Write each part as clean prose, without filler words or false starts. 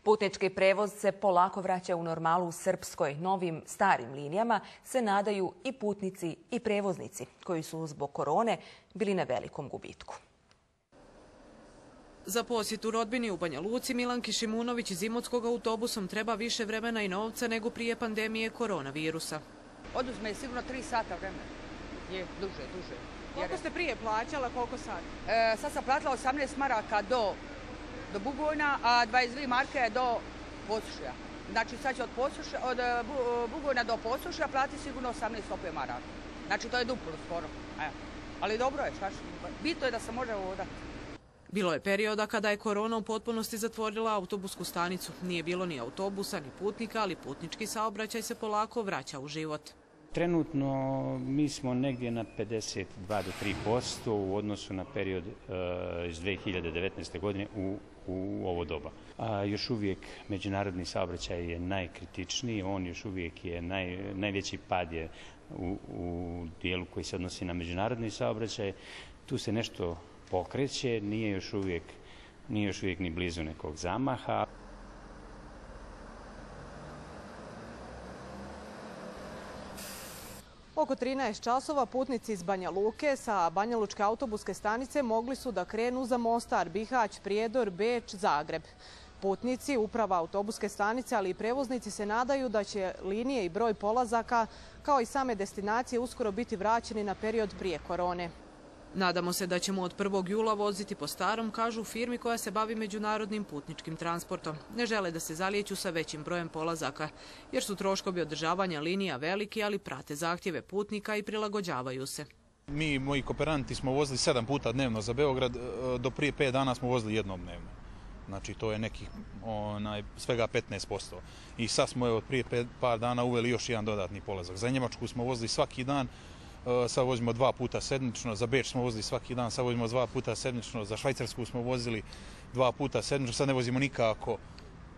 Putnički prevoz se polako vraća u normalu u Srpskoj. Novim starim linijama se nadaju i putnici i prevoznici koji su zbog korone bili na velikom gubitku. Za posjetu rodbini u Banja Luci Milanki Šimunović iz Imotskog autobusom treba više vremena i novca nego prije pandemije koronavirusa. Oduzme je sigurno 3 sata vremena. Je, duže. Koliko ste prije plaćala, koliko sad? Sad sam platila 18 maraka do Bugojna, a 22 marke do Posušja. Znači sad će od Bugojna do Posušja plati sigurno 18 opet maraka. Znači to je duplo skoro. Ali dobro je, bitno je da se može vodati. Bilo je perioda kada je korona u potpunosti zatvorila autobusku stanicu. Nije bilo ni autobusa, ni putnika, ali putnički saobraćaj se polako vraća u život. Trenutno mi smo negdje na 52 do 3% u odnosu na period iz 2019. godine u ovo doba. Još uvijek međunarodni saobraćaj je najkritičniji, on još uvijek je najveći pad je u dijelu koji se odnosi na međunarodni saobraćaj. Tu se nešto pokreće, nije još uvijek ni blizu nekog zamaha. Oko 13 časova putnici iz Banja Luke sa Banjalučke autobuske stanice mogli su da krenu za Mostar, Bihać, Prijedor, Beč, Zagreb. Putnici, uprava autobuske stanice, ali i prevoznici se nadaju da će linije i broj polazaka, kao i same destinacije, uskoro biti vraćeni na period prije korone. Nadamo se da ćemo od 1. jula voziti po starom, kažu u firmi koja se bavi međunarodnim putničkim transportom. Ne žele da se zalijeću sa većim brojem polazaka, jer su troškovi održavanja linija veliki, ali prate zahtjeve putnika i prilagođavaju se. Mi, moji kooperanti, smo vozili 7 puta dnevno za Beograd, do prije 5 dana smo vozili jednom dnevno. Znači to je nekih svega 15%. I sad smo od prije par dana uveli još jedan dodatni polazak. Za Njemačku smo vozili svaki dan, sad vozimo 2 puta sedmično, za Beč smo vozili svaki dan, sad vozimo 2 puta sedmično, za Švajcarsku smo vozili 2 puta sedmično, sad ne vozimo nikako.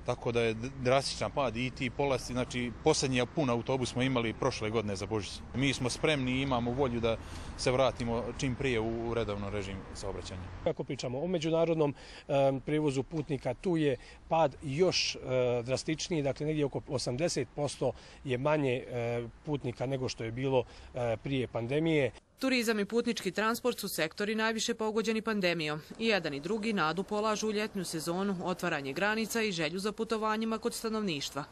Tako da je drastičan pad i ti polasci, znači posljednji pun autobus smo imali prošle godine za Božić. Mi smo spremni i imamo volju da se vratimo čim prije u redovno režim saobraćanja. Ako pričamo o međunarodnom prijevozu putnika, tu je pad još drastičniji, dakle negdje oko 80% je manje putnika nego što je bilo prije pandemije. Turizam i putnički transport su sektori najviše pogođeni pandemijom. I jedan i drugi nadu polažu u ljetnu sezonu, otvaranje granica i želju za putovanjima kod stanovništva.